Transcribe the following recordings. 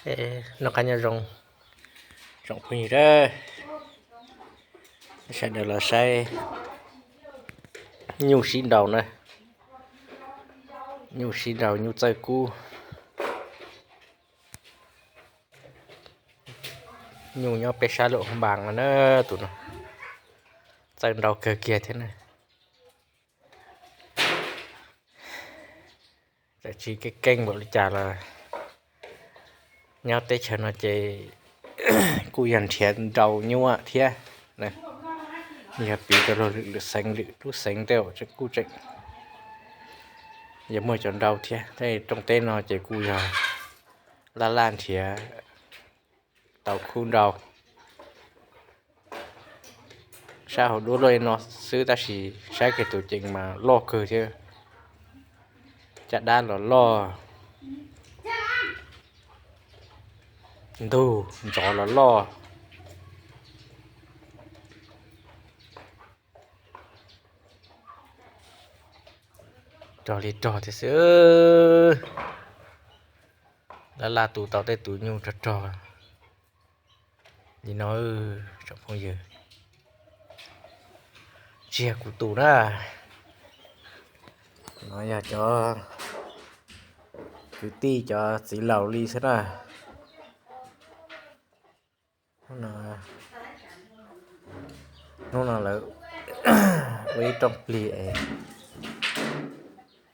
Noj qab nyob zoo tsoom phooj ywg, sawv daws los saib nyuj sib nraus na, nyuj sib nraus nyuj txawj kub. Nyuj nyob peb sab Luam Phab Npas no na, tus no txawj nraus kawg kiag thiab na. Tsis keej keej npaum li cas los nyob teb chaws no ces kuj yog nrhiav nraus nyuj thiab. Yog piv rau luag lwm xeev lwm lub xeev tej kuj tseem yog muaj cov nraus thiab. Tej rooj teb no ces kuj yog laj laj nrhiav tau khub nraus. Sab hauv duab loj li no xwb tab sis saib kiag tus ceev mas loj kawg thiab. Caj dab los loj, ntug ntxov los loj. Rog li rog thiab xwb. Laj laj tu tau tej tus nyuj rog rog li no tsoom phooj ywg. Tsis yog kuv tus na, no yog cov kwv tij cov txiv laus li xwb na. Hnub no lawv ua ib rooj plig es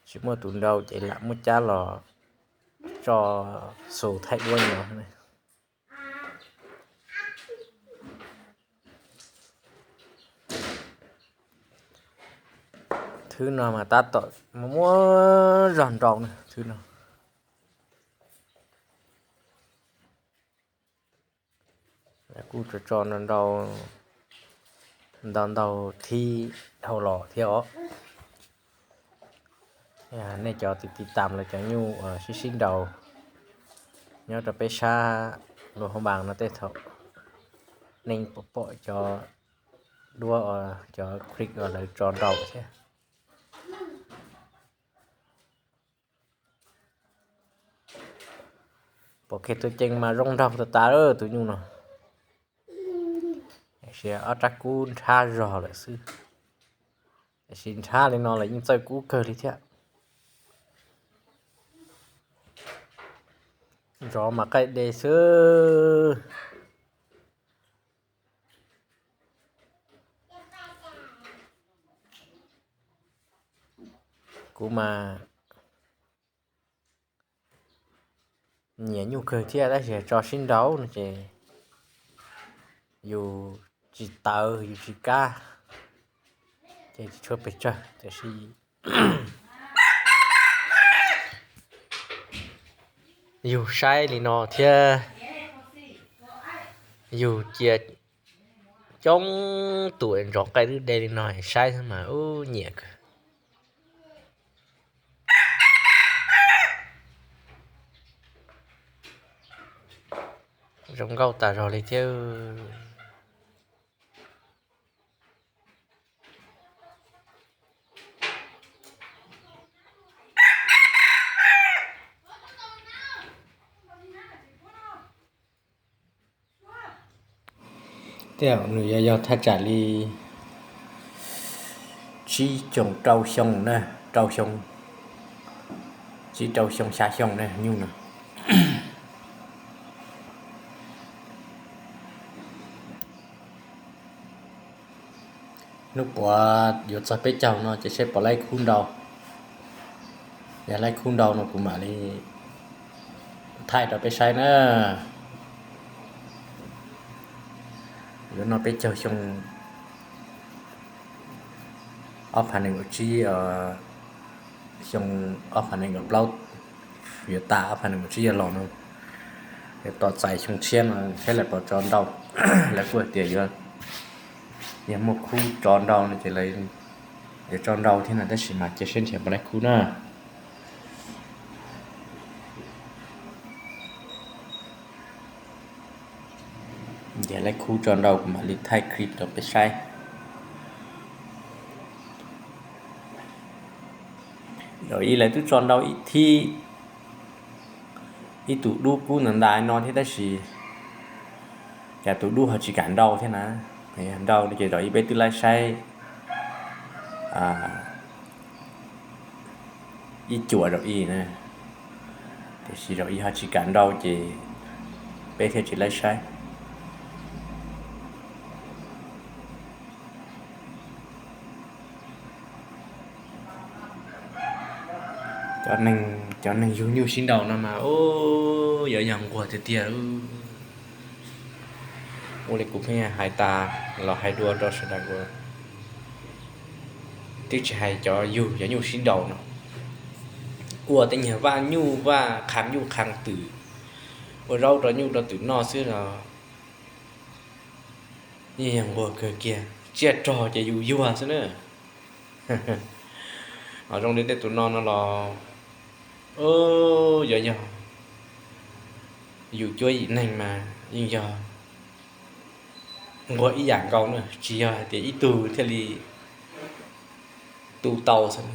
tsis muaj tus nraus ces lam muab cab los tso xus thaij duab no. Thwb no mas tab tom muaj zog nraus na, thwb no. Kuj tso tso ntau ntau thib dhau los thiab os. Nej cov tiv tiv tam los cov nyuj sib sib nraus nyob rau peb sab Luam Phab Npas no tej thaum nej pom pom cov duab, cov clip uas lawv tso nraus thiab. Pom kiag tus ceev mas zoo nraug tas tas tus nyuj no. Tiam sis ob rab kub nrhab zog lawm xwb, tiam sis nrhab li no los yeej txawj kub kawg li thiab. Ntxov mas qaij de xwb. Kuv mas nyiam nyuj kawg thiab tab sis tso sib nraus no ces yus tsis tawv yus tsis kab ces tsis tshua pes tsawg, tiam sis yus saib li no thiab yus cia coob tus ntxov qaij de li no saib xwb mas ub nyiam kawg. Zoo nkauj tas zog li thiab. Tej zaum nws yog yog thaj tsam li tsib xyoos rau xyoo na, rau xyoo, tsib rau xyoo xya xyoo na nyuj no. Hnub puav yuav txog peb caug no ces seb puas laib khub nraus. Yog laib khub nraus no kuv mam li thaij rau peb saib na. Yuav noj peb caug xyoo ob phav nees nkaum tsib, xyoo ob phav nees nkaum plaub yuav tas ob phav nees nkaum tsib yuav los no, yuav tos txais xyoo tshiab no thiab lawv puas tso nrau. Lawv kuj hais tias yuav, yog muaj khub tso nrau no ces lawv yuav tso nrau thiab no, tab sis mas cia seb nrhiav puas laib khub na. Nrhiav laib khub tso nrau kuv mam li thaij clip rau peb saib. Yog ib lawv twb tso nrau ib thib, ib tug dub kub ntawd ntais no thiab tab sis cas tus dub ho tsis kam nrau thiab na. Yog nrau no ces zaum ib peb twb laib saib ib cuam zaum ib na, tiam sis zaum ib ho tsis kam nrau ces peb thiaj tsis laib saib. Cov neeg yug nyuj sib nraus no mas ub, yuav yog nquag tiag tiag. Ua li kuv pheej hais tas los hais dua rau sawv daws ua, twb tsis hais cov yug cov nyuj sib nraus no, ua tej nyuag vaj nyuj vaj qha nyuj qha twm, ua zaub rau nyuj rau twm noj xwb no, yeej yog nquag kawg kiag, tsiaj rog ces yus yuag xwb na. Ho zoo li tej tus no no los, yuav yog yus cuab yim neeg mas yeej yog nquag ib yam nkaus na, tsis yog hais tias ib tug thiaj li tu tau xwb.